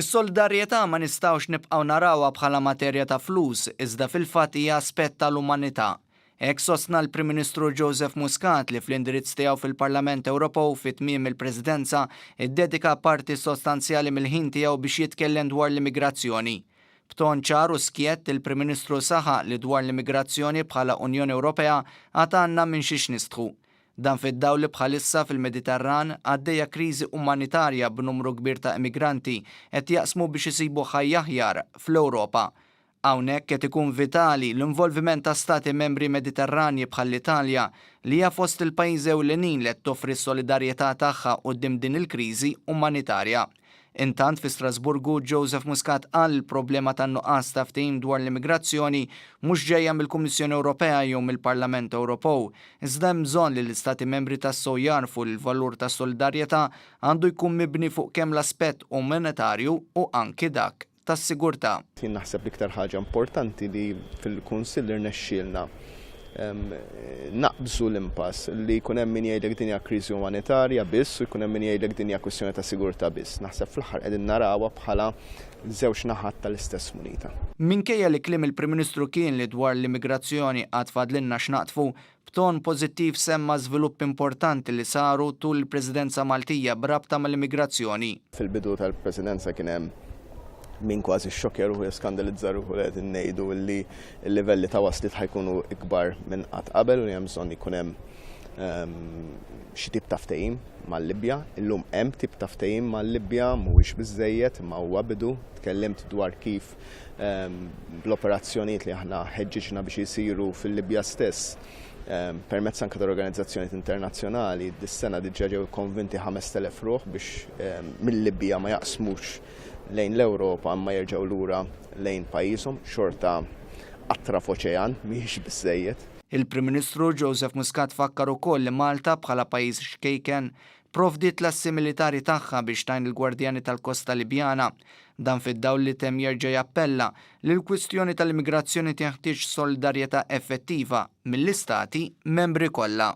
Is-solidarjetà ma nistgħux nibqgħu narawha bħala materja ta' flus iżda fil-fatt hija aspett tal-umanità. Hekk sostna l-Prim Ministru Joseph Muscat li fl-indirizz tiegħu fil-Parlament Ewropew fi tmiem il-Presidenza ddedika parti sostanzjali mill-ħin tiegħu biex jitkellem dwar l-immigrazzjoni. B'ton ċar u skjett il-Prim Ministru saħaq li dwar l-immigrazzjoni bħala Unjoni Ewropea għad għandna minn xiex nistħu. Dan fid-dawl li bħalissa fil-Mediterran għaddejja kriżi umanitarja b'numru kbir ta' immigranti qed jaqsmu biex isibu ħajja aħjar fl-Ewropa. Hawnhekk qed ikun vitali l-involviment ta' stati membri Mediterranji bħall-Italja li hija fost il-pajjiżi ewlenin li qed toffri s-solidarjetà tagħha quddiem din il-kriżi umanitarja. Intant fi Strasburgu, Joseph Muscat qal li l-problema tan-nuqqas ta' ftehim dwar l-immigrazzjoni mhux ġejja mill-Kummissjoni Ewropea jew mill-Parlament Ewropew, iżda hemm bżonn li l-Istati Membri tassew jagħrfu li l-valur tas-solidarjetà għandu jkun mibni fuq kemm l-aspett umanitarju u anki dak tas-sigurtà. Jien naħseb l-iktar ħaġa importanti li fil-Kunsill irnexxielna naqbżu l-impass li jkun hemm min jgħidlek din hija kriżi umanitarja biss u jkun hemm min jgħidlek din hija kwistjoni ta' sigurtà biss. Naħseb fl-aħħar qegħdin narawha bħala żewġ naħat tal-istess munita. Minkejja li kliem il-Prim Ministru kien li dwar l-immigrazzjoni għad fadlilna x'naqdfu, b'ton pożittiv semma żviluppi importanti li saru tul il-Presidenza Maltija b'rabta mal-immigrazzjoni. Fil-bidu tal-Presidenza kien hemm min kważi xxokkja ruħu jew skandalizza ruħu li qegħdin ngħidu li l-livelli ta' wasliet ħa jkunu ikbar minn qatt qabel u li hemm bżonn jkun hemm xi tip ta' ftehim mal-Libja. Illum hemm tip ta' ftehim mal-Libja, mhuwiex biżżejjed imma huwa bidu. Tkellimt dwar kif bl-operazzjonijiet li aħna ħeġġiġna biex isiru fil-Libja stess permezz anke tal-organizzazzjonijiet internazzjonali, dis-sena diġà ġew ikkonvinti 5,000 ruħ biex mill-Libja ma jaqsmux lejn l-Ewropa imma jerġgħu lura lejn pajjiżhom, xorta qatra f'oċean mhijiex biżżejjed. Il-Prim Ministru Joseph Muscat fakkar ukoll li Malta bħala pajjiż ċkejken pprovdiet l-assi militari tagħha biex tgħin lill-Gwardjani tal-Kosta Libjana. Dan fid-dawl li temm jerġa' jappella li l-kwistjoni tal-immigrazzjoni tinħtieġ solidarjetà effettiva mill-istati membri kollha.